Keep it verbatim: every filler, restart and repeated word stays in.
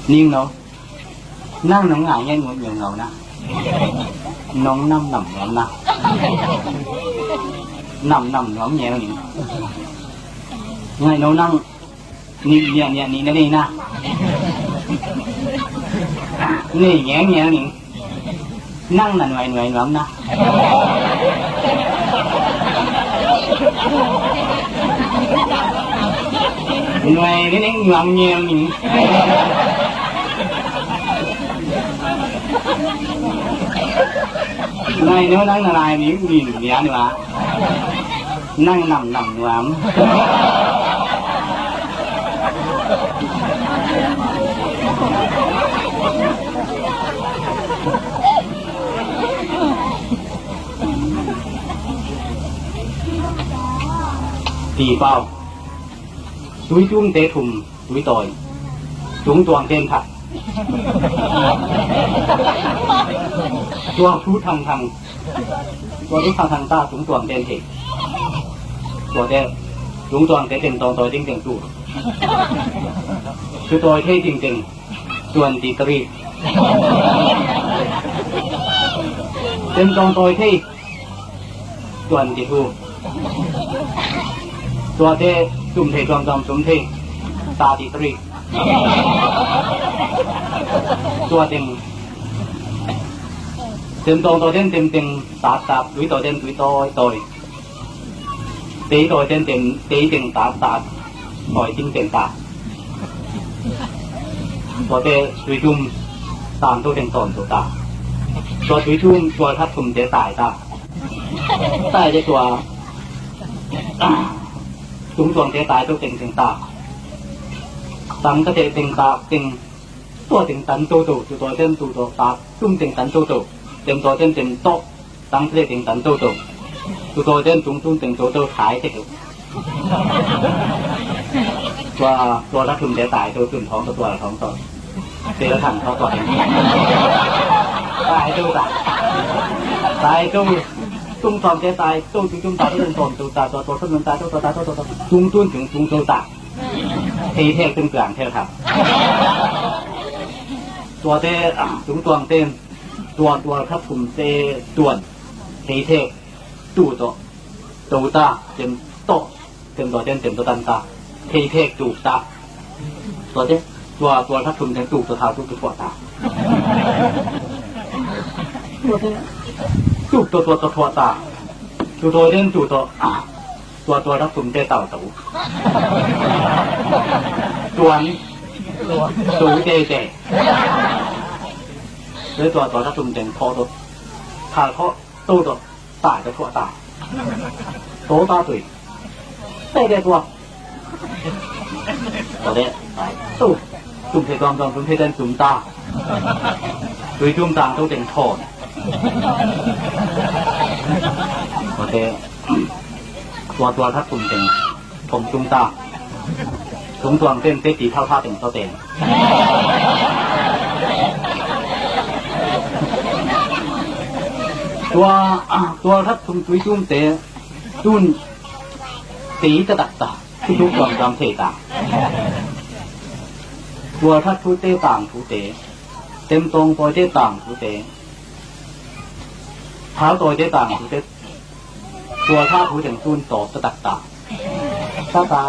Ning no, nang nong ngai ngen ngut ngiau ngau na, nong nam nam nuam na, nam nam nuam ngiau ning. Ngai no nang ni nia nia ni na ni na, ni ngiau ngiau ning. Nang na nuai nuai nuam na. Nuai ni ning nuam ngiam ning. Nuai nu nang na lai ni ni nia nua. Nang nam nam nuam. Ti pau. Tui tumte thum, tui tawi. Tung tuang ten khat. Tuang thu thang thang. Tua tu thang thang ta tung tuang ten thei. Tua te tung tuang te teng tawng tawi ting teng tu. Tu tawi thei ting teng. Twenty-three. Tem tawng tawi thei. Twenty-two. Tuate tum thei tuamtuam tum thei. Thirty-three. Tua teng. Tem tawng tawi ten tem teng tat tat. Tui tawi ten tui tawi tawi. Tei tawi ten tem, tei teng tat tat, tawi ting teng tat. Tuate tui tum tang to teng tawn to ta. Tua tui tum tua that tum te tai ta. Tai te tua tung tuang te tai to teng teng ta. Tang ta te teng ta teng. Tua teng tan to to, tu tawi ten tu to ta, tum teng tan to to. Tem tawi ten tem to. Tang thei teng tan to to. Tu tawi ten tung tung teng to to thai thei. Tua, tua la thum te tai to tun thawng to tua la thawng to. Te la thang to tua. Tai to ta. Tai to. Tung thawng te tai to tung tung tai to tung thawng to ta tua tua tung tai to tua tai to tua tua. Tung tun tung tung to ta. Thei thek tung tuang thek thang. Tuate, tung tuang ten. Tua tua la thum te tuan. Thei thek. Tu to. To ta. Tem to. Tem tua ten tem tua tan ta. Thei thek tuk ta. Tua te tua tua thak thum ten tuk tua thau tuk tua thuah ta. Tua te tuk tua tua tua thuah ta. Tu tua ten tu tua tua tua thak thum te tau tau. Tuan tu te te. Tua tua tua thak thum ten tho tua. Thau tho tu tua. Tai ta thuah ta. To ta tui. Te te tua. Tua te. Tu. Tum thei tuam tuam tum thei ten tum ta. Tui tum tang tu teng thon. Tua te. Tua tua thak tum teng. Thong tung ta. Tung tuang ten te ti thau tha teng to teng. Tua, tua thak tung tui tum te tun ti ta tak ta. Tu tu tuang tuang te ta. Tua thak tu te tang tu te. Tem tong poi te tang tu te. Thau toi te tang tu te. Tua thak tu teng tun to ta tak ta. Ta ta.